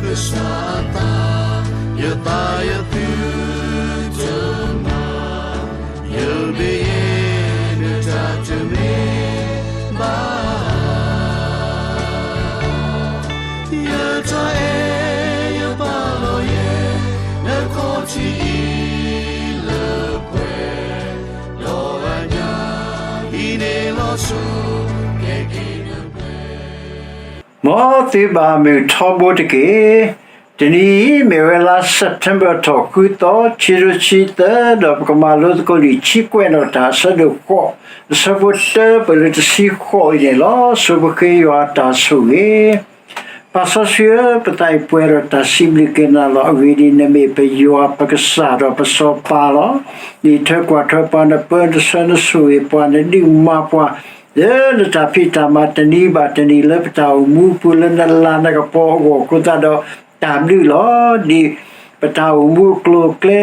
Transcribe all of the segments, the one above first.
ကစၢ်အသး, ယသးယသုတမၤ, ယမ့ၢ်ယဲ နတၢ်တမ့ၢ်ဘၣ် ယတၢ်အဲၣ်ယပာ်လီၤယဲ နခီၣ်ထံးအံၤလၢပှဲၤ, ဒီးအညၣ်အံၤန့ၣ်လီၤဆိ ကဲက့ၤနပှဲၤ မ်သုဘၣ်မုာ်ထီဘိတက့ၢ်. တနံၤအံၤမ့ၢ်ဝဲလါ September ထီၣ်ဃုသီ ခံကထိခံဆံသၢ ဒီးပကမၤလိသကိးလံာ် ခံကွဲးနီၣ်တၢ်အဆၢဒိၣ်ဃိး အဆၢဖိတၢ ပၢၢ်လၢတဆံဃိးအံၤန့ၣ်လီၤ. ဆိပဃ့ယွၤအတၢ်ဆိၣ်ဂ့ၤ ပၢ်စီဆှံဧၢ, ပသးအံၤပှဲၤဒီးတၢ်စံးဘျုးက့ၤနၤလီၤ. အဂ့ၢ်ဒ်အံၤ, နမ့ၢ်ပယွၤပကစၢ်ဒီးပစီၤပၤလီၤ. နအံးထွဲကွၢ်ထွဲပှၤ, နပၢနဆှၢနဆိၣ်ဂ့ၤပှၤ, နဒုးမၤပှၤ လၢနတၢ်ဖံးတၢ်မၤတနံၤဘၣ်တနံၤ လၢပတၢ်အိၣ်မူအပူၤလၢနလၤနကပီၤအဂီၢ်အဃိသတးဒီး တၢ်ဘျုးလီၤ. ဒ်ပတၢ်အိၣ်မူအကျိၤအကျဲ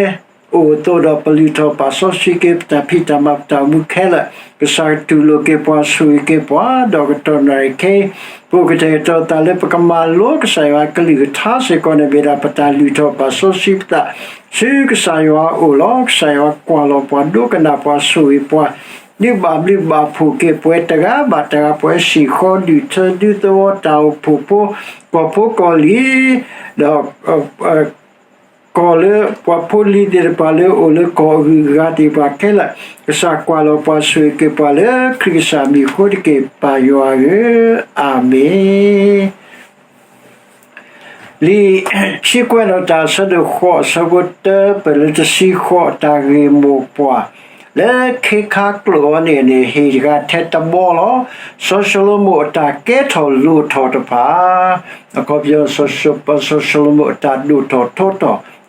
အိၣ်အသိးဒီး ပလုၢ်ထီၣ်ပာ်စီဆှံက့ၤ ပတၢ်ဖံးတၢ်မၤပတၢ်အိၣ်မူခဲလၢာ်, ကစၢ်ကတူၢ်လိာ်က့ၤပှၤ ဆိၣ်ဂ့ၤက့ၤပှၤ, ဒီးကတီၢ်နၣ်ရံၣ်ခဲအံၤ ပအိၣ်ကတဲာ်ကတီၤသးလၢပကမၤလိကစၢ်ယွၤအကလုၢ်ကထါစ့ၢ်ကီးန့ၣ် မ့ၢ်ဒၣ်ပတၢ်လုၢ်ထီၣ်ပာ်စီဆှံပသး ဆူကစၢ်ယွၤအအိၣ်လီၤ. ကစၢ်ယွၤကွၢ်လီၤပှၤ ဒိကနၣ်ပှၤ ဆိၣ်ဂ့ၤပှၤ ဒုးဘၣ်ဘျုးဘၣ်ဖှိၣ်က့ၤပှၤတဂၤဘၣ်တဂၤ ပှၤဟံၣ်ဃီဒုၣ်ထၢဒုးသဝီတၢ်အိၣ်ဖှိၣ်ဖိ ကီၢ်ဖိကီၢ်လံၤ ဒီး ကီၢ်လၢပှၤဖိလံၤသ့ၣ်တဖၣ်လၢအိၣ်လၢကီၢ်အဂုၤအဂၤသ့ၣ်တဖၣ်ခဲလၢာ်, ကစၢ်ကွၢ်လီၤပှၤဆိၣ်ဂ့ၤက့ၤပှၤလၢခရံာ်ကစၢ်မံၤအဃိတက့ၢ် ပၢ်ယွၤဧၢ, အၤမ့ၣ်. လံာ်ခံကွဲးနီၣ်တၢ်အဆၢဒိၣ်ဃိး အဆၢဖိတၢ ပၢၢ်လၢတဆံဃိး အတၢ်ဂ့ၢ်မိၢ်ပှၢ် လၢခ့ခါကျိာ်အီၤန့ၣ်န့ၣ် ဟ့ၣ်တဂၤထဲတဘီလီၤ. စီၤၡလိၤမိၣ်အတၢ်ကဲထီၣ်လိၣ်ထီၣ်တဖၣ်, အခီပညီ စီၤၡလိၤမိၣ်အတၢ်ဒိၣ်ထီၣ်ထီထီၣ်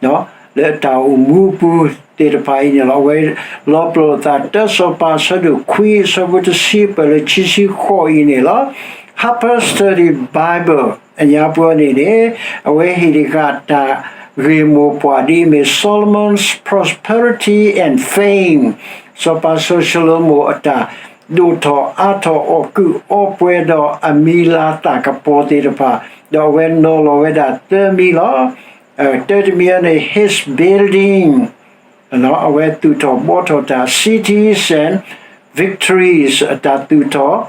လၢအတၢ်အိၣ်မူအပူၤသ့ၣ်တဖၣ်အံၤန့ၣ်လီၤ. အဝဲလီၤပလိာ်အသး တၢစီၤပၤအဆၢဒိၣ်ခွံ အဆၢဖိတဆံ ပၢၢ်လၢခံဆံဃိးအံၤန့ၣ်လီၤ. Harper Study Bible အညါပှၤန့ၣ်န့ၣ် အဝဲဟ့ၣ်တဂၤတၢ်ဂ့ၢ်မိၢ်ပှၢ်ဒ်အမ့ၢ် Solomon's Prosperity and Fame စီၤပၤစီၤၡလိၤမိၣ်အတၢ်ဒိၣ်ထီၣ်အါထီၣ်အီၣ်ကုးအီပှဲၤဒီးအမံၤလၤသၣ်ကပီၤသ့ၣ်တဖၣ်, ဒီးအဝဲနီၤလီၤဝဲဒၣ်သၢမံၤလီၤ. တၢတမံၤန့ၣ် his building အဝဲသူၣ်ထီၣ်ဘှီထီၣ်တၢ် cities and victories အတၢ်သူၣ်ထီၣ်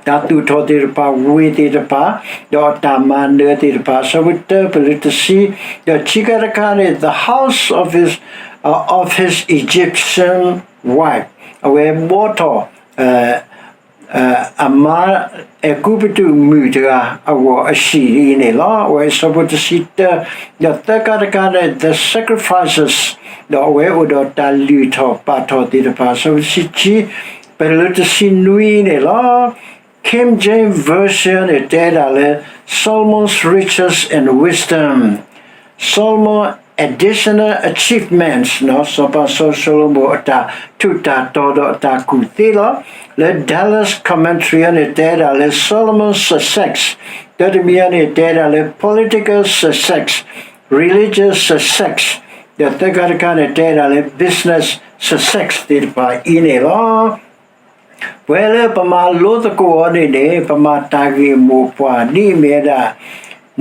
တၢ်သူၣ်ထီၣ်သ့ၣ်တဖၣ် ဝ့ၢ်သ့ၣ်တဖၣ်, ဒီးအတၢ်မၤနၢၤသ့ၣ်တဖၣ် အဆၢဖိတၢ ပၢၢ်လၢတဆံ, ဒီးခံခါတခါန့ၣ် the house of his, of his Egyptian wife အဝဲဘှီထီၣ် အမါအဲၤကူပတူးမုၣ်တဂၤအဂီၢ်အဟံၣ်အံၤန့ၣ်လီၤ. အဝဲအဆၢဖိတဆံတၢ, ဒီးသၢခါတခါန့ၣ် the sacrifices ဒီးအဝဲအိၣ်ဒီးတၢ်လုၢ်ထီၣ်ပာ်ထီၣ်သ့ၣ်တဖၣ် အဆၢဖိတဆံခံ, ပၢၢ်လၢတဆံနွံန့ၣ်လီၤ. King James Version န့ၣ် တဲဒၣ်လၢ Solomon's riches and wisdom, Solomon additional achievements စီၤပၤစီၤၡလိၤမိၣ်အတၢ်ထူးတၢ်တီၤဒီးအတၢ်ကူၣ်သ့လီၤ. လၢ Dallas Commentary န့ၣ် တဲဒၣ်လၢ Solomon's success, တၢတမံၤန့ၣ် တဲဒၣ်လၢ political success, religious success, ဒီးသၢခါတခါန့ၣ် တဲဒၣ်လၢ business success သ့ၣ်တဖၣ်အံၤန့ၣ်လီၤ. ပှဲၤလၢပမၤလိသကိးအီၤန့ၣ်န့ၣ် ပမၤတၢ်ဂ့ၢ်မိၢ်ပှၢ်ဒ်အမ့ၢ်ဝဲဒၣ်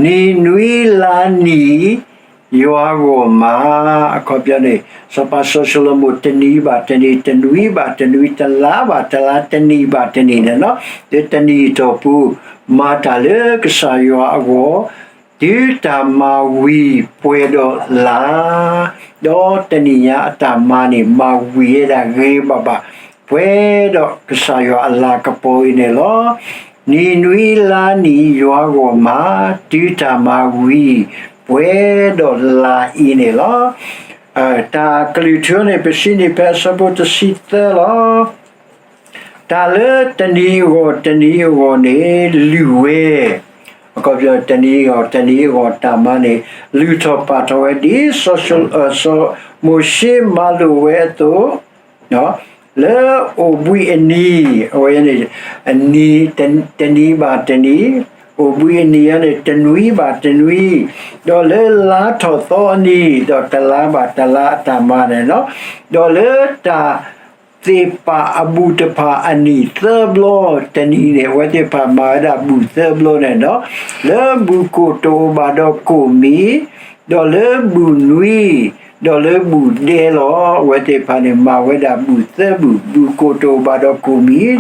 နံၤနွံလါနံၤ ယွၤဂီၢ်မၤ, အခီပညီန့ၣ် စီၤပၤစီၤၡလိၤမိၣ် တနံၤဘၣ်တနံၤ, တနွံဘၣ်တနွံ, တလါဘၣ်တလါ, တနံၣ်ဘၣ်တနံၣ်န့ၣ်လီၤ. လၢတနံၣ်အတီၢ်ပူၤ မၤတၢ်လၢကစၢ်ယွၤအဂီၢ် တုၤတၢ်မၤဝံၤပှဲၤဒီးလၢ်, ဒီးတနံၣ်ညါအတၢ်မၤန့ၣ် မၤဝံၤဝဲဒၣ်ဂ့ၤဂ့ၤဘၣ်ဘၣ် ပှဲၤဒီးကစၢ်ယွၤအလၤကပီၤအံၤန့ၣ်လီၤ. နံၤနွံလါနံၤ ယွၤဂီၢ်မၤ, တုၤတၢ်မၤဝံၤ ပှဲၤဒီးလၢ်အံၤန့ၣ်လီၤ. တၢ်ကလုၢ်ထူန့ၣ် ပစံးန့ၢ်ဖဲအဆၢဖိတဆံသၢလီၤ. တၢ်လၢတနံၤအဂီၢ်တနံၤအဂီၢ်န့ၣ် လုၢ်ဝဲ, အခီပညီ တနံၤအဂီၢ်တနံၤအဂီၢ်တၢ်မၤန့ၣ် လုၢ်ထီၣ်ပာ်ထီၣ်ဝဲဒ် စီၤမိၤၡ့မၤလိာ်ဝဲအသိး, လၢအိၣ်ဘှံးအနံၤ, အဝဲန့ၣ် အနံၤ တနံၤဘၣ်တနံၤ, အိၣ်ဘှံးအနံၤန့ၣ် တနွံဘၣ်တနွံ, ဒီးလၢလါထီၣ်သီအနံၤ ဒီးတလါဘၣ်တလါအတၢ်မၤန့ၣ်လီၤ. ဒီးလၢတၢ် သ့ၣ်ပာ်အဘူၣ်တဖၣ်အနံၣ်သၢဘျီ, တနံၤန့ၣ် အဝဲသ့ၣ်တဖၣ်မၤဝဲဒၣ်ဘူၣ်သၢဘျီန့ၣ်ဒီး, လၢဘူၣ်ကိၣ်တအိၣ်ဘၣ်ဒီးကိၣ်မံၤ, ဒီးလၢဘူၣ်နွံ, ဒီးလၢဘူၣ်ဒဲလီၤ. အဝဲသ့ၣ်တဖၣ်န့ၣ် မၤဝဲဒၣ်ဘူၣ်သၢဘူၣ်, ဘူၣ်ကိၣ်တအိၣ်ဘၣ်ဒီးကိၣ်မံၤ, ဒီး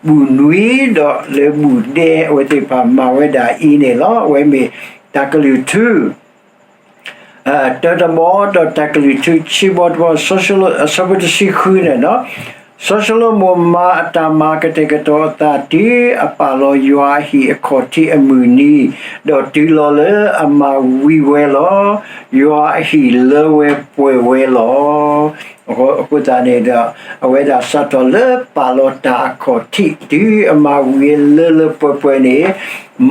ဘူၣ်နွံ, ဒီးလၢဘူၣ်ဒဲ, အဝဲသ့ၣ်တဖၣ်မၤဝဲဒၣ်အံၤန့ၣ်လီၤ. အဝဲမ့ၢ်တၢ်ကလုၢ်ထူ တၢတဘီ ဒီးတၢ်ကလုၢ်ထူခံဘီတဘီ အဆၢဖိတဆံဃုန့ၣ်လီၤ. စီၤၡလိၤမိၣ်မၤအတၢ်မၤကတဲာ်ကတီၤအသး တုၤအပာ်လီၤယွၤအဟံၣ်အခီၣ်ထံးအမုၢ်နံၤ, ဒီးတုၤလီၤလၢအမၤဝံၤဝဲလီၤ. ယွၤအဟံၣ်လၢဝဲပှဲၤဝဲလီၤ. အဃိသတးန့ၣ်ဒီး အဝဲဒၣ်စးထီၣ်လၢပာ်လီၤတၢ်အခီၣ်ထံး တုၤအမၤဝံၤလၢလၢပှဲၤပှဲၤန့ၣ်,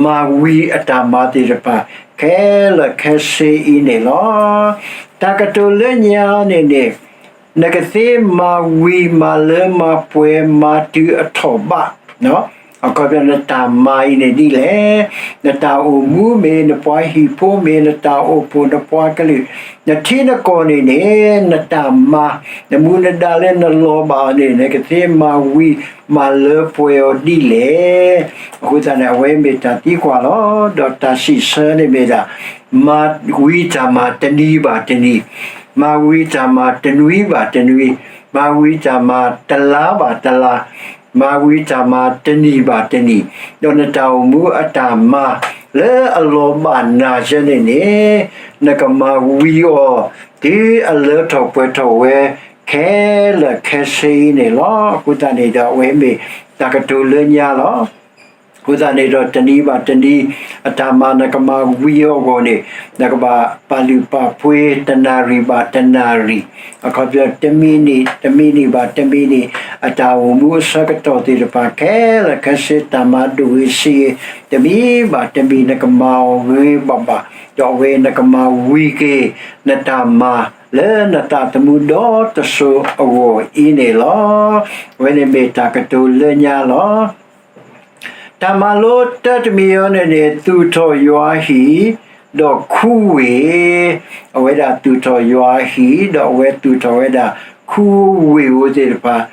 မၤဝံၤအတၢ်မၤသ့ၣ်တဖၣ် ခဲလၢာ်ခဲဆ့အံၤန့ၣ်လီၤ. တၢ်ကတိၤလၢညါန့ၣ်န့ၣ်, နကသ့မၤဝံၤမၤလၢမၤပှဲၤမၤတုၤအထီၣ်ဘး, အခီပညီ နတၢ်မၤအံၤန့ၣ်ဒ်လဲၣ်. နတၢ်အိၣ်မူမ့ၢ်, နပှၤဟံၣ်ဖိမ့ၢ်, နတၢ်အိၣ်ဖှိၣ်, နပှၤကလုာ်, နထံနကီၢ်န့ၣ်န့ၣ်, နတၢ်မၤ, နမူနဒါလၢနလီၤဘၣ်အီၤန့ၣ် နကသ့မၤဝံၤမၤလၢပှဲၤအီၤဒ်လဲၣ်. အဃိသတးန့ၣ် အဝဲမ့ၢ်တၢ်သံကွၢ်လီၤ. ဒီးတၢ်စံးဆၢန့ၣ်မ့ၢ်ဒၣ် မၤဝံၤတၢ်မၤတနံၤဘၣ်တနံၤ, မၤဝံၤတၢ်မၤတနွံဘၣ်တနွံ, မၤဝံၤတၢ်မၤတလါဘၣ်တလါ, မၤဝံၤတၢ်မၤတနံၤဘၣ်တနံၤ, ဒီးနတၢ်အိၣ်မူအတၢ်မၤလၢအလီၤဘၣ်နၤယဲန့ၣ်န့ၣ်, နကမၤဝံၤအီၤ တုၤအလၢထီၣ်ပှဲၤထီၣ်ဝဲ ခဲလၢာ်ခဲဆ့အံၤန့ၣ်လီၤ. အဃိသတးန့ၣ်ဒီး အဝဲမ့ၢ်တၢ်ကတိၤလၢညါလီၤ. အဃိသတးန့ၣ်ဒီး တနံၤဘၣ်တနံၤ အတၢ်မၤနကမၤဝံၤအီၤအဂီၢ်န့ၣ်, နကဘၣ်ပာ်လုၢ်ပာ်ပှ့ၤ တနၣ်ရံၣ်ဘၣ်တနၣ်ရံၣ်, အခီပညီ တမံးနံး, တမံးနံးဘၣ်တမံးနံး, အတၢ်အိၣ်မူအဆၢကတီၢ်သ့ၣ်တဖၣ် ခဲလၢာ်ခဲဆ့ တၢ်မၤဒိၣ်ဂ့ၤဆံးဂ့ၤ, တမံၤဘၣ်တမံၤ နကမၤအီၤဂ့ၤဂ့ၤဘၣ်ဘၣ်, ဒီးအဝဲနကမၤဝံၤက့ၤ နတၢ်မၤလၢနသးသမူဒီတစိၤအဂီၢ်အံၤန့ၣ်လီၤ. အဝဲန့ၣ်မ့ၢ်တၢ်ကတိၤလၢညါလီၤ. တၢ်မၤလိတၢတမံၤအံၤန့ၣ်န့ၣ် သူၣ်ထီၣ်ယွၤအဟံၣ်, ဒီးခူဝ့ၢ်, အဝဲဒၣ်သူၣ်ထီၣ်ယွၤအဟံၣ်, ဒီးအဝဲသူၣ်ထီၣ်ဝဲဒၣ် ခူဝ့ၢ်ဧိၤသ့ၣ်တဖၣ်,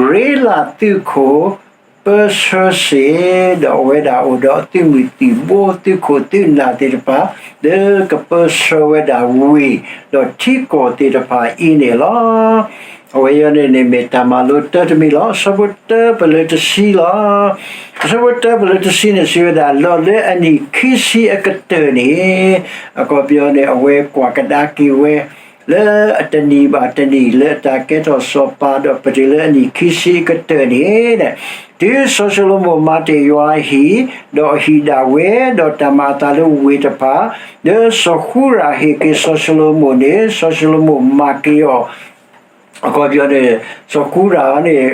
ရ့လးသုးခိၣ် ပၢဆှၢစ့ၢ်, ဒီးအဝဲဒၣ်အိၣ်ဒီးသုးမုၢ်သံၣ်ဘိ သုးခိၣ်သုးနၢ်သ့ၣ်တဖၣ် လၢကပၢဆှၢဝဲဒၣ်ဝ့ၢ် ဒီးထံကီၢ်သ့ၣ်တဖၣ်အံၤန့ၣ်လီၤ. အဝဲအံၤန့ၣ်န့ၣ်မ့ၢ်တၢ်မၤလိတၢတမံၤလီၤ. အဆၢဖိတၢပလၢတဆံလီၤ. အဆၢဖိတၢပလၢတဆံန့ၣ်စံးဝဲဒၣ်, ဒီးလၢအနံၣ်ခံဆံအကတၢၢ်န့ၣ်, အခီပညီန့ၣ် အဝဲကွၢ်ကဒါက့ၤဝဲ လၢအတနံၤဘၣ်တနံၤ လၢအတၢ်ကဲထီၣ်စီၤပၤ ဒီးပတုၤလၢအနံၣ်ခံဆံအကတၢၢ်န့ၣ်, တုၤစီၤၡလိၤမိၣ်မၤတ့ၢ်ယွၤအဟံၣ်, ဒီးအဟံၣ်ဒၣ်ဝဲ, ဒီးတၢ်မၤအသးလၢဝ့ၢ်တဖၣ်, လၢစီၤဃူရၣ်ဟ့ၣ်က့ၤစီၤၡလိၤမိၣ်န့ၣ်, စီၤၡလိၤမိၣ်မၤက့ၤအီၤ အခီပညီန့ၣ် စီၤဃူရၣ်န့ၣ်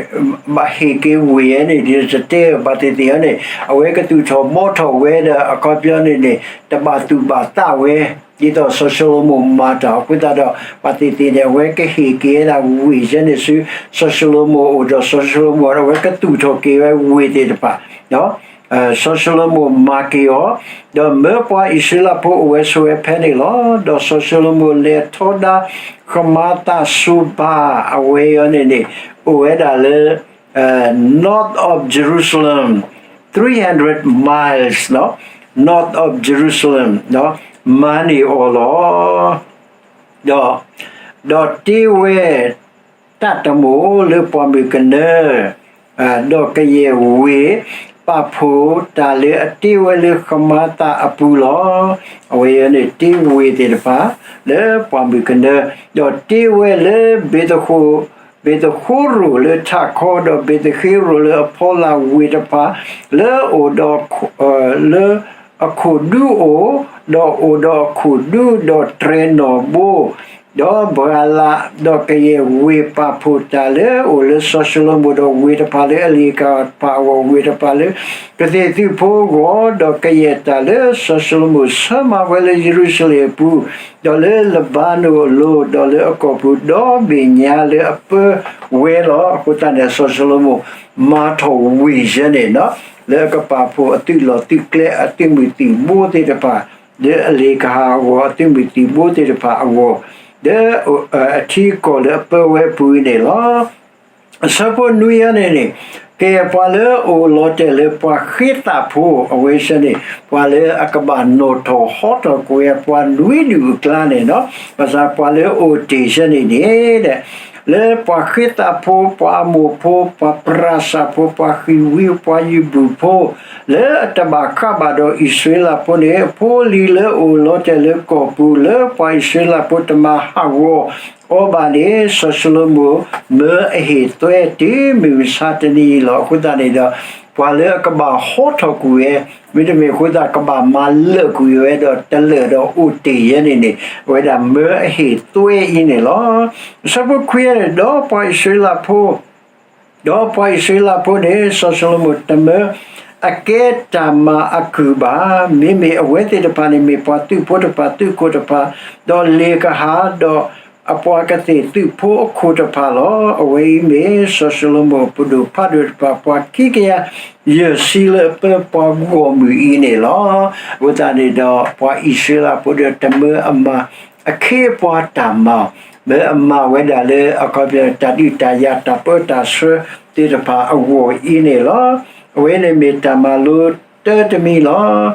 ဘၣ်ဟ့ၣ်က့ၤဝ့ၢ်အံၤန့ၣ် ဒ်တတဲဘၣ်သ့ၣ်သ့ၣ်အံၤန့ၣ် အဝဲကသူၣ်ထီၣ်ဘီထီၣ်ဝဲဒီး အခီပညီန့ၣ်န့ၣ် တဘၣ်သူၣ်ဘၣ်သးဝဲ ဒ်သိးစီၤၡလိၤမိၣ်မၤတၢ်အဃိသတးဒီး ဘၣ်သ့ၣ်သ့ၣ်န့ၣ် အဝဲကဟ့ၣ်က့ၤဝဲဒၣ်ဝ့ၢ်ယဲန့ၣ်ဆူ စီၤၡလိၤမိၣ်အအိၣ်ဒီး စီၤၡလိၤမိၣ် အဝဲကသူၣ်ထီၣ်က့ၤဝဲဝ့ၢ်သ့ၣ်တဖၣ် စီၤၡလိၤမိၣ်မၤက့ၤအီၤ, ဒီးမၢပှၤအံၣ်စရ့လးဖိအိၣ်ဝဲဆိးဝဲဖဲန့ၣ်လီၤ. ဒီးစီၤၡလိၤမိၣ်လဲၤထီဒါ ဃမၤသးစိၤဘၤ အဝဲအံၤန့ၣ်န့ၣ် အိၣ်ဝဲဒၣ်လၢ north of Jerusalem, three hundred miles, north of Jerusalem, မၤန့ၢ်အီၤလီၤ. ဒီး ဒီးတ့ဝဲ တၢ်တမိၣ်လၢပှၢ်မုၢ်ကနၢ, ဒီးကယဲၢ်ဝ့ၢ် ပာ်ဖှိၣ်တၢ်လၢအတ့ဝဲလၢဃမၤသးအပူၤလီၤ. အဝဲအံၤန့ၣ် တ့ဝ့ၢ်သ့ၣ်တဖၣ် လၢပှၢ်မုၢ်ကနၢ, ဒီးတ့ဝဲလၢ ဘ့ၣ်သဃိရိၣ်လၢထးခီ ဒီးဘ့ၣ်သဃ့ရိၣ်လၢအဖီလာ်ဝ့ၢ်တဖၣ် လၢအိၣ်ဒီး လၢအခိၣ်ဒူအိၣ်, ဒီးအိၣ်ဒီးအခိၣ်ဒူ ဒီးတြဲၤနီၣ်ဘိ ဒီးဘှါလး, ဒီးကယဲၢ်ဝ့ၢ်ပာ်ဖှိၣ်တၢ်လၢအိၣ်လၢစီၤၡလိၤမိၣ် ဒီးဝ့ၢ်တဖၣ်လၢအလ့ၣ်ကဟၣ်တဖၣ်အဂီၢ်, ဝ့ၢ်တဖၣ်လၢကသ့ၣ်သုးဖိအဂီၢ်, ဒီးကယဲၢ်တၢ်လၢစီၤၡလိၤမိၣ်ဆၢမၤဝဲလၢယရူၤၡလ့ၣ်အပူၤ, ဒီးလၢလဘါနိၣ်အလိၤ, ဒီးလၢအကီၢ်ပူၤ ဒီဘ့ၣ်ညါလၢအပၢဝဲလီၤ. အဃိသတးန့ၣ် စီၤၡလိၤမိၣ်မၤထီၣ်ဝ့ၢ်ယဲန့ၣ် လၢအကပာ်ဖှိၣ်အသုးလီၢ်သုးကျဲအသုးမုၢ်သံၣ်ဘိသ့ၣ်တဖၣ်, လၢအလ့ၣ်ကဟၣ်အဂီၢ် အသုးမုၢ်သံၣ်ဘိသ့ၣ်တဖၣ်အဂီၢ်, လၢအထံအကီၢ်လၢအပၢဝဲအပူၤအံၤန့ၣ်လီၤ. အဆၢဖိနွံအံၤန့ၣ်န့ၣ်, ကဲပှၤလၢအအိၣ်လီၤတဲာ်လၢပှၤဃ့သးဖိ, အဝဲဆၢန့ၣ် ပှၤလၢအကဘၣ်နီၣ်ထီၣ်ဟီထီၣ်ကွံာ်ပှၤနွံဒူၣ်အကျါန့ၣ်, ဘၣ်ဆၣ်ပှၤလၢအအိၣ်တ့ၢ်ဆၢန့ၣ်န့ၣ်, လၢပှၤဃ့သးဖိ, ပှၤအမိၢ်ဖိ, ပှၤပြၢ်စၢ်ဖိ, ပှၤဃံးဝံ, ပှၤယုၢ်ဘူၣ်ဖိ, လၢအတဘၣ်ဃးဘၣ်ဒီးအံၣ်စရ့လးဖိန့ၣ်, အဖိအလံၤလၢအအိၣ်လီၤတဲာ်လၢကီၢ်ပူၤ လၢပှၤအံၣ်စရ့လးဖိတမၤဟးဂီၤအီၤဘၣ်န့ၣ်, စီၤၡလိၤမိၣ်မၢအဟ့ၣ်သွဲတုၤမုၢ်မဆါတနံၤအံၤလီၤ. အဃိသတးန့ၣ်ဒီး ပှၤလၢအကဘၣ်ဟီထီၣ်ကွံာ်ဝဲ, မ့တမ့ၢ်အဃိသတး ကဘၣ်မၤလၢာ်ကွံာ်ဝဲဒီးတလၢာ်ဒီးအိၣ်တ့ၢ်ယဲန့ၣ်န့ၣ်, အဝဲဒၣ်မၢအဟ့ၣ်သွဲအံၤန့ၣ်လီၤ. အဆၢဖိခွံန့ၣ်, ဒီးပှၤအံၣ်စရ့လးဖိ ဒီးပှၤအံၣ်စရ့လးဖိန့ၣ် စီၤၡလိၤမိၣ်တမၢ အကဲတၢ်မၤအကုၢ်ဘၣ်. မ့မ့ၢ်အဝဲသ့ၣ်တဖၣ်န့ၣ် မ့ၢ်ပှၤသုးဖိတဖၣ် သုးခိၣ်တဖၣ်, ဒီးလ့ၣ်ကဟၣ်, ဒီးအပှၤကသ့ၣ်သုးဖိအခိၣ်တဖၣ်လီၤ. အဝဲအံၤမ့ၢ်စီၤၡလိၤမိၣ်အပဒိၣ်ဖးဒိၣ်တဖၣ် ပှၤခံကယၤယဲၢ်ဆံလၢအပၢပှၤဂီၢ်မုၢ်အံၤန့ၣ်လီၤ. အဃိသတးန့ၣ်ဒီး ပှၤအံၣ်စရ့လးဖိဒီးတမၢအမၤ အခ့အပှၤတၢ်မၤ, မၢအမၤဝဲဒၣ်လၢအခီပညီ တၢ်ဒုးတၢ်ယၤ တၢ်ပၢတၢ်ဆှၢသ့ၣ်တဖၣ်အဂီၢ်အံၤန့ၣ်လီၤ. အဝဲန့ၣ်မ့ၢ်တၢ်မၤလိတၢတမံၤလီၤ.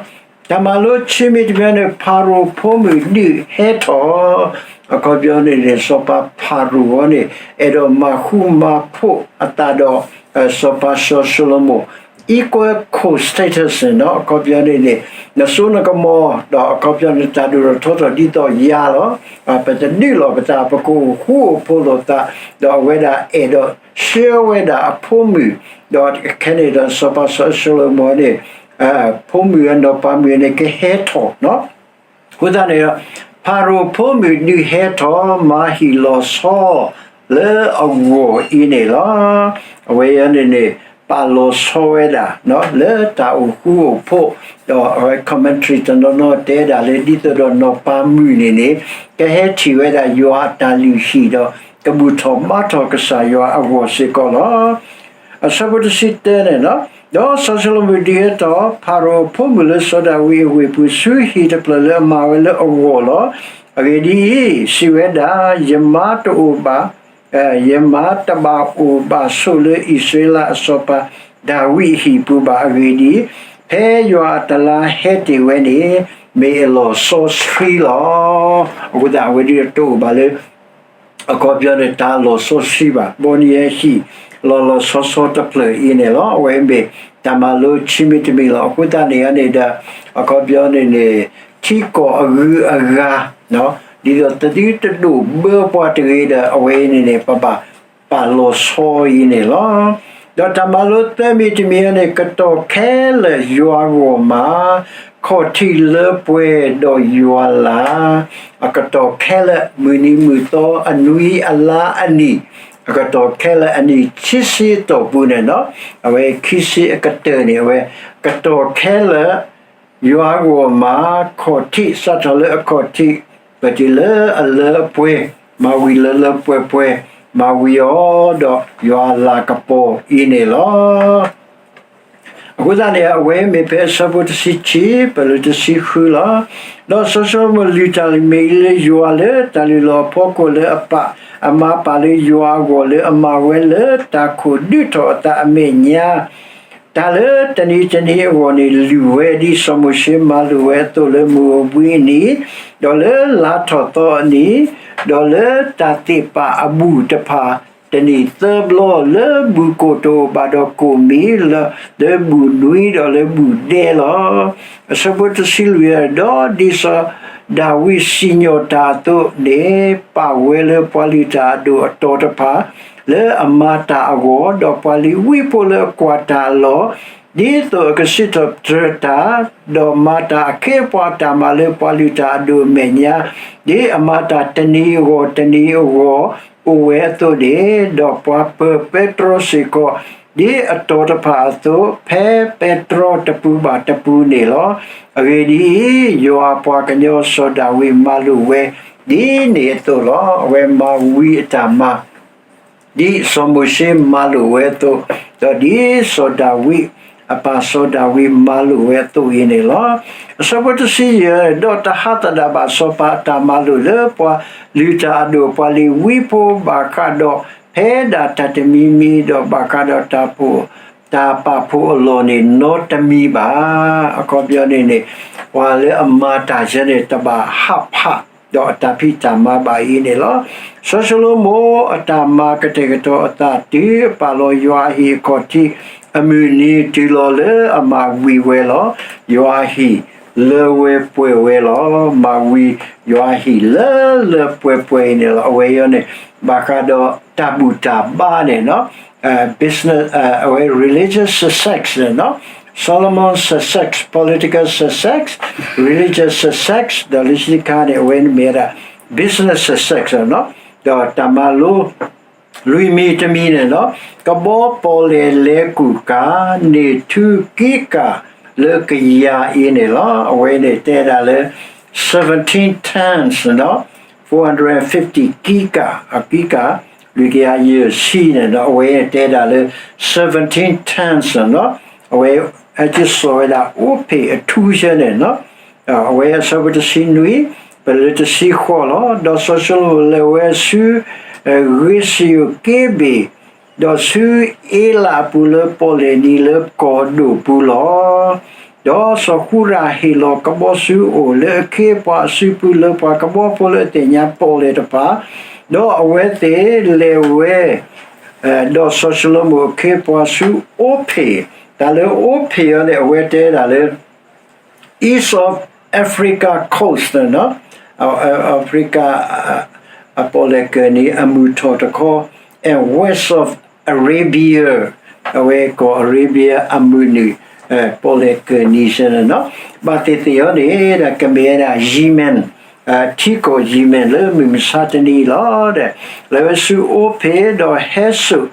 တၢ်မၤလိခံမံၤတမံၤန့ၣ် ဖၤရိၤဖိမုၣ်ဒုးဟဲထီၣ်, အခီပညီန့ၣ်န့ၣ် စီၤပၤဖၤရိၤအံၤန့ၣ် အဲၣ်ဒိးမၤဃူမၤဖိးအသးဒီး စီၤပၤစီၤၡလိၤမိၣ် equal co-status န့ၣ်လီၤ. အခီပညီန့ၣ်န့ၣ် နစိနကမီၤ ဒီးအခီပညီန့ၣ်တၢ်ဒိၣ်ထီၣ်ထီထီၣ်ဒ်သိးယၤလီၤ. ပတဒုးလိာ်ပသး ပကအိၣ်ဃူအိၣ်ဖိးလိာ်သး, ဒီးအဝဲဒၣ်အဲၣ်ဒိးဆှၢဝဲဒၣ်အဖိမုၣ်, ဒီးခဲန့ၣ်ဒီးစီၤပၤစီၤၡလိၤမိၣ်န့ၣ် ဖိမုၣ်အနီၢ်ပၤမုၣ်န့ၣ် ကဟဲထီၣ် အဃိသတးန့ၣ် ဖၤရိၤဖိမုၣ်ဒုးဟဲထီၣ် မၤဟံၣ်လီၤဆီလၢအဂီၢ်အံၤန့ၣ်လီၤ. အဝဲအံၤန့ၣ်န့ၣ် ပာ်လီၤဆီဝဲဒၣ် လၢတၢ်အိၣ်ဃူအိၣ်ဖိး, ဒီးအဝဲ commentary တနီၤနီၤတဲဒၣ်လၢ ဒ်သိးဒီးနီၢ်ပၤမုၣ်န့ၣ်န့ၣ် ကဟဲထံၣ်ဝဲဒၣ်ယွၤအတၢ်လုၢ်ဟံၣ်ဒီး ကဘူၣ်ထီၣ်ဘါထီၣ်ကစၢ်ယွၤအဂီၢ်စ့ၢ်ကီးလီၤ. အဆၢဖိတဆံတၢန့ၣ်လီၤ. ဒီးစီၤၡလိၤမိၣ်ဒုးဟဲထီၣ် ဖၤရိၤအဖိမုၣ်လၢစီၤဒၤဝံးအဝ့ၢ်ပူၤ ဆူဟံၣ်တဖျၢၣ်လၢအမၤဝဲလၢအဂီၢ်လီၤ. အဂ့ၢ်ဒ်အံၤ, စံးဝဲဒၣ်, ယမါတအိၣ်ဘၣ်, ယမါတဘၣ်အိၣ်ဘၣ်ဆိးလၢအံၣ်စရ့လးအစီၤပၤဒၤဝံးအဟံၣ်ပူၤဘၣ်. အဂ့ၢ်ဒ်အံၤ, ဖဲယွၤအတလါဟဲတ့ၢ်ဝဲန့ၣ် မ့ၢ်အလီၤစီဆှံလီၤ. အဃိသတးအဝဲဒၣ်တအိၣ်ဘၣ်လၢ အခီပညီန့ၣ် တၢ်လီၤစီဆှံဘၣ်, ဘီနံၤဟဲဟံၣ် လီၤလီၤဆီဆီတဖျၢၣ်အံၤန့ၣ်လီၤ. အဝဲမ့ၢ်တၢ်မၤလိခံမံၤတမံၤလီၤ. အဃိသတးန့ၣ်န့ၣ်ဒီး အခီပညီန့ၣ်န့ၣ် ထံကီၢ်အဂုၤအဂၤ ဒ်သိးတဒုတဒိၣ်ဘၢပှၤတဂ့ၤဒီး အဝဲအံၤန့ၣ်န့ၣ် ပဘၣ်ပာ်လီၤဆီအံၤန့ၣ်လီၤ. ဒီးတၢ်မၤလိသၢမံၤတမံၤန့ၣ် ကတီၢ်ခဲလၢာ်ယွၤဂီၢ်မး ခီၣ်ထံးလၢပှဲၤဒီးယွၤလၤ, အကတီၢ်ခဲလၢာ် မုၢ်နံၤမုၢ်သီ အနွံအလါအနံၣ်, အကတီၢ်ခဲလၢာ်အနံၣ်ခံဆံအတီၢ်ပူၤန့ၣ်လီၤ. အဝဲခံဆံအကတၢၢ်န့ၣ် အဝဲ ကတီၢ်ခဲလၢာ် ယွၤဂီၢ်မး ခီၣ်ထံး စးထီၣ်လၢအခီၣ်ထံး ပတုၤလၢအလၢအပှဲၤ, မၤဝံၤလၢလၢပှဲၤပှဲၤ, မၤဝံၤအီၤဒီးယွၤအလၤကပီၤအံၤန့ၣ်လီၤ. အဃိသတးန့ၣ် အဝဲမ့ၢ်ဖဲအဆၢဖိတဆံခံ ပတုၤလၢတဆံဃုလီၤ. ဒီးစီၤၡလိၤမိၣ်လုၢ်တၢ်မ့ၢ်လၢယွၤလၢတၢ်လုၢ်လီၤအဖီခိၣ်လၢအပာ်, အမၤပာ်လၢယွၤအဂီၢ်လၢအမၤဝဲလၢတၢ်ခိၣ်ဒုးထီၣ်အသးအမဲာ်ညါ တၢ်လၢတနံၤတနံၤအဂီၢ်န့ၣ် လုၢ်ဝဲဒ်စီၤမိၤၡ့မၤလိာ်ဝဲအသိး လၢမုၢ်ဧိၤဘှံးအနံၤ, ဒီးလၢလါထီၣ်သီအနံၤ, ဒီးလၢတၢ်သ့ၣ်ပာ်အဘူၣ်တဖၣ် တနံၣ်သၢဘျီ လၢဘူၣ်ကိၣ်တအိၣ်ဘၣ်ဒီးကိၣ်မံၤ, လၢဘူၣ်နွံဒီးလၢဘူၣ်ဒဲလီၤ. အဆၢဖိတဆံလွံၢ်, ဒီးဒ်စီၤဒၤဝံးစံၣ်ညီၣ်တၢ်အသိးန့ၣ် ပာ်ဝဲလၢပှၤလုၢ်တၢ်အဒိၣ်အတီၤတဖၣ် လၢအမၤတၢ်အဂီၢ်, ဒီးပှၤလ့ၤဝံဖိလၢအကွၢ်တၢ်အလီၢ်, ဒ်သိးအကစံးထီၣ်ပတြၢၤတၢ်, ဒီးမၤတၢ်အခ့အပှၤအတၢ်မၤလၢပှၤလုၢ်တၢ်အဒိၣ်အမဲာ်ညါ, ဒ်အမၤတၢ်တနံၤအဂီၢ်တနံၤအဂီၢ်အိၣ်ဝဲအသိးန့ၣ်, ဒီးပှၤပၢၤပဲတြီစ့ၢ်ကီး ဒ်အတီၤတဖၣ်အသိး, ဖဲပဲတြီတပူၤဘၣ်တပူၤန့ၣ်လီၤ. အဂ့ၢ်ဒ်အံၤ, ယွၤအပှၤကညီစီၤဒၤဝံးမၤလိာ်ဝဲ ဒ်န့ၣ်အသိးလီၤ. အဝဲမၤဝံၤအတၢ်မၤ ဒ်စီၤမိၤၡ့မၤလိာ်ဝဲအသိး, ဒီးဒ်စီၤဒၤဝံး, အပၢ်စီၤဒၤဝံးမၤလိာ်ဝဲအသိးအံၤန့ၣ်လီၤ. အဆၢဖိတဆံယဲၢ်, ဒီးတဟးသဒၣ်ဘၣ်စီၤပၤအတၢ်မၤလိာ်လၢပှၤလုၢ်တၢ်အဒိၣ် ပှၤလ့ၤဝံဖိဘၣ်ဃးဒီး ဖဲဒၣ်တၢ်တမံၤမံၤဒီးဘၣ်ဃးဒီးတၢ်ပာ်ဖှိၣ်အလီၢ်န့ၣ် နီတမံၤဘၣ်. အခီပညီန့ၣ်န့ၣ် ပှၤလၢအမၤတၢ်ယဲန့ၣ် တဘၣ်ဟးဖးဒီးအတၢ်ဖံးတၢ်မၤဘၣ်အံၤန့ၣ်လီၤ. စီၤၡလိၤမိၣ်အတၢ်မၤကတဲာ်ကတီၤအသးတုၤအပာ်လီၤယွၤအဟံၣ်အခီၣ်ထံး အမုၢ်နံၤတုၤလီၤလၢအမၤဝံၤဝဲလီၤ. ယွၤအဟံၣ်လၢဝဲပှဲၤဝဲလီၤ. မၤဝံၤယွၤအဟံၣ်လၢလၢပှဲၤပှဲၤအံၤန့ၣ်လီၤ. အဝဲအံၤန့ၣ် ဘၣ်ဃးဒီးတၢ်ဘူၣ်တၢ်ဘါန့ၣ် business, အဝဲ religious success န့ၣ် Solomon success, political success, religious success ဒီးလၢခံတခါန့ၣ် အဝဲန့ၣ်မ့ၢ်ဝဲဒၣ် business success ဒီးတၢ်မၤလိ လွံၢ်မံၤတမံၤန့ၣ်လီၤ. ကဘီပီၣ်လဲၣ်လဲၤကူၣ်ကၤ န့ၢ်ထူကံကၤလၢကယၤအံၤန့ၣ်လီၤ. အဝဲန့ၣ်တဲဒၣ်လၢ seventeen tons န့ၣ်လီၤ. four hundred fifty ကံကၤ, အကံကၤ လွံၢ်ကယၤယဲၢ်ဆံန့ၣ်လီၤ. အဝဲတဲဒၣ်လၢ seventeen tons န့ၣ်လီၤ. အဝဲဟဲက့ၤစိာ်ဝဲဒၣ်အိၣ်ဖ့ၣ်အထူဆဲန့ၣ်လီၤ. အဝဲအဆၢဖိတဆံနွံ ပလၢတဆံဃိးလီၤ. ဒီးစီၤၡလိၤမိၣ်လဲၤဝဲဆူ ဂ့ၤစယိၤက့ဘ့ၣ်, ဒီးဆူအ့လးအပူၤလၢပီၣ်လဲၣ်နံၤလၢကီၢ်ဒိၣ်ပူၤလီၤ. ဒီးစီၤဃူရၤဟ့ၣ်လီၤကဘီဆူအအိၣ်လၢအခ့အပှၤအစုပူၤလၢပှၤကဘီဖိလၢအသ့ၣ်ညါပီၣ်လဲၣ်တဖၣ်, ဒီးအဝဲသ့ၣ်လဲၤဝဲ ဒီးစီၤၡလိၤမိၣ်အခ့အပှၤဆူအိၣ်ဖ့ၣ်, တၢ်လၢအိၣ်ဖ့ၣ်အံၤန့ၣ် အဝဲတဲဒၣ်လၢ East of Africa Coast န့ၣ်လီၤ. အၤဖရံကၤ အပီၣ်လဲၣ်ကၢၢ်နံၤအမုၢ်ထီၣ်တခီ and West of Arabia အဝဲကီၢ် Arabia အမုၢ်နုာ် ပီၣ်လဲၣ်ကၢၢ်နံၤစ့ၢ်န့ၣ်လီၤ. ဘၣ်သ့ၣ်သ့ၣ်အံၤန့ၣ် ကမ့ၢ်ဝဲဒၣ် Yemen ထံကီၢ် Yemen လၢမုၢ်မဆါတနံၤအံၤလီၤ. လဲၤဝဲဆူအိၣ်ဖ့ၣ်ဒီးဟဲစိာ်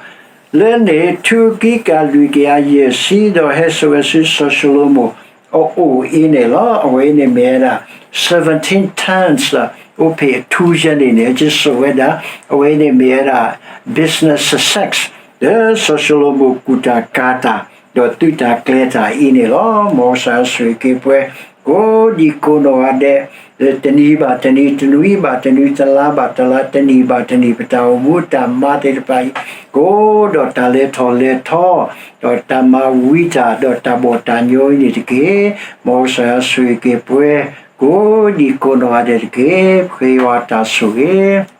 လၢန့ၣ် ထူကံကၤလွံၢ်ကယၤယဲၢ်ဆံ ဒီးဟဲစိာ်ဝဲဆူစီၤၡလိၤမိၣ်အအိၣ်အံၤန့ၣ်လီၤ. အဝဲအံၤန့ၣ်မ့ၢ်ဝဲဒၣ် seventeen tons အိၣ်ဖ့ၣ်အထူဆဲန့ၣ်န့ၣ် ဟဲစိာ်ဝဲဒၣ် အဝဲအံၤန့ၣ်မ့ၢ်ဝဲဒၣ် business success လၢစီၤၡလိၤမိၣ်ကူၣ်တၢ်ကၤတၢ် ဒီးသုးတၢ်ကျဲၤတၢ်အံၤန့ၣ်လီၤ. မ်ကစၢ်ယွၤဆိၣ်ဂ့ၤက့ၤပှၤ ကိးဒံကိးနီၢ်ဂၤဒဲး လၢတနံၤဘၣ်တနံၤ, တနွံဘၣ်တနွံ, တလါဘၣ်တလါ, တနံၣ်ဘၣ်တနံၣ်, ပတၢ်အိၣ်မူတၢ်မၤသ့ၣ်တဖၣ်အံၤ, ကအိၣ်ဒီးတၢ်လဲၤထီၣ်လဲၤထီ, ဒီးတၢ်မၤဝံၤတၢ်, ဒီးတၢ်ဘီၣ်တၢ်ညီအံၤန့ၣ်တက့ၢ်. မ်ကစၢ်ယွၤဆိၣ်ဂ့ၤက့ၤပှၤ ကိးဒံကိးနီၢ်ဂၤဒဲးတက့ၢ်. ပဃ့ယွၤတၢ်ဆိၣ်ဂ့ၤ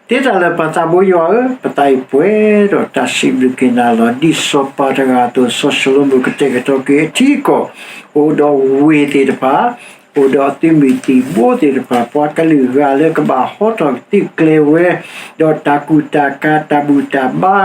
သ့တၢ်လၢာ်ပၢ်သးဘိယွၤဧၢ, ပသးအံၤပှဲၤဒီးတၢ်စံးဘျုးက့ၤနၤလီၤ. ဒ်စီၤပၤတဂၤအသိး စီၤၡလိၤမိၣ်ကတဲာ်ကတီၤက့ၤအထံအကီၢ်, အိၣ်ဒီးဝ့ၢ်သ့ၣ်တဖၣ်, အိၣ်ဒီးသုးမုၢ်သံၣ်ဘိသ့ၣ်တဖၣ်, ပှၤကလုာ်ဂၤလၢကဘၣ်ဟီထီၣ်သုးကျဲၤဝဲ, ဒီးတၢ်ကူၣ်တၢ်ကၤ တၢ်ဘူၣ်တၢ်ဘါ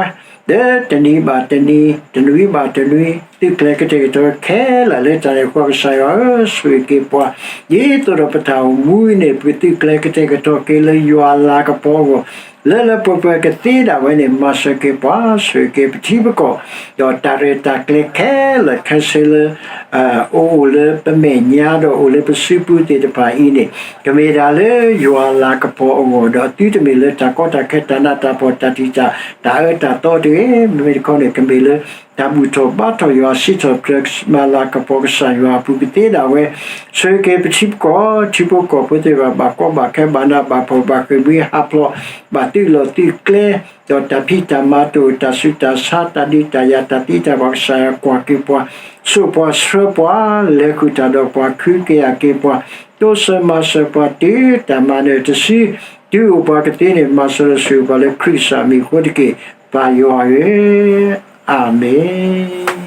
လၢတနံၤဘၣ်တနံၤ, တနွံဘၣ်တနွံ, သုးကျဲၤကတဲာ်ကတီၤခဲလၢာ်လၢတၢ်န့ၣ်အဃိ ကစၢ်ယွၤဧၢ, ဆိၣ်ဂ့ၤက့ၤပှၤ, ဒ်သိးဒီးပတၢ်အိၣ်မူန့ၣ် ပသုးကျဲၤကတဲာ်ကတီၤက့ၤလၢယွၤအလၤကပီၤအဂီၢ်, လၢလၢပှဲၤပှဲၤကသ့ဒၣ်ဝဲန့ၣ် မၤစၢၤက့ၤပှၤ, ဆိၣ်ဂ့ၤက့ၤပထံပကီၢ်, ဒီးတၢ်ရဲၣ်တၢ်ကျဲၤခဲလၢာ်ခဲဆ့လၢ အိၣ်အိၣ်လၢပမဲာ်ညါဒီးအိၣ်လၢပစုပူၤသ့ၣ်တဖၣ်အံၤန့ၣ်, ကမ့ၢ်ဒၣ်လၢယွၤအလၤကပီၤအဂီၢ်, ဒီးသုတမ့ၢ်လၢတၢ်ကီတၢ်ခဲတၢ်နးတၢ်ဖှီၣ်တၢ်ထံၣ်တၢ် တၢ်အၢတၢ်သီတဂ့ၤ, မ့မ့ၢ်တခီန့ၣ် ကမ့ၢ်လၢတၢ်ဘူၣ်ထီၣ်ဘါထီၣ်ယွၤစံးထီၣ်ပတြၢၤမၤလၤကပီၤကစၢ်ယွၤအပူၤကသ့ဒၣ်ဝဲ, ဆိၣ်ဂ့ၤက့ၤပထံပကီၢ်, ထံဖိကီၢ်ဖိသ့ၣ်တဖၣ် ဘၣ်ကီဘၣ်ခဲ ဘၣ်နးဘၣ်ဖှီၣ် ဘၣ်ဃ့ၢ်မှံဟးဖျိး ဘၣ်သုးလီၢ်သုးကျဲ ဒီးတၢ်ဖံးတၢ်မၤတအိၣ် တၢ်ဆူးတၢ်ဆါ တၢ်ဒုးတၢ်ယၤ တၢ်သံတၢ်ဘီၣ် ကစၢ်ယွၤကွၢ်က့ၤပှၤ, ဆိးပှၤဆှၢပှၤ, လဲၤဃုာ်တၢ်ဒီးပှၤ ခုကယာ်က့ၤပှၤ, တိစၢၤမၤစၢၤပှၤတုၤတၢ်မၤနၢၤတစု, တုၤအိၣ်ပှၤကသ့န့ၣ် မၤစၢၤဒီးဆိၣ်ဂ့ၤပှၤလၢခရံာ်ကစၢ်အမံၤအဃိတက့ၢ်, ပၢ်ယွၤဧၢ, အၤမ့ၣ်.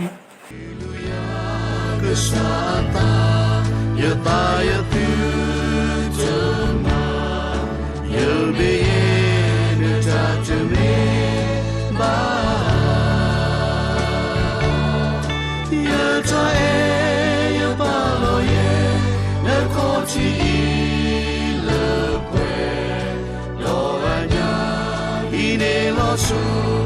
ကစၢ်အသး, ယသးယသုတမၤ, ယမ့ၢ်ယဲနတၢ်တမ့ၢ်ဘၣ်. ယတၢ်အဲၣ်ယပာ်လီၤယဲ, နခီၣ်ထံးအံၤလၢပှဲၤ, ဒီးအညၣ်အံၤန့ၣ်လီၤဆီ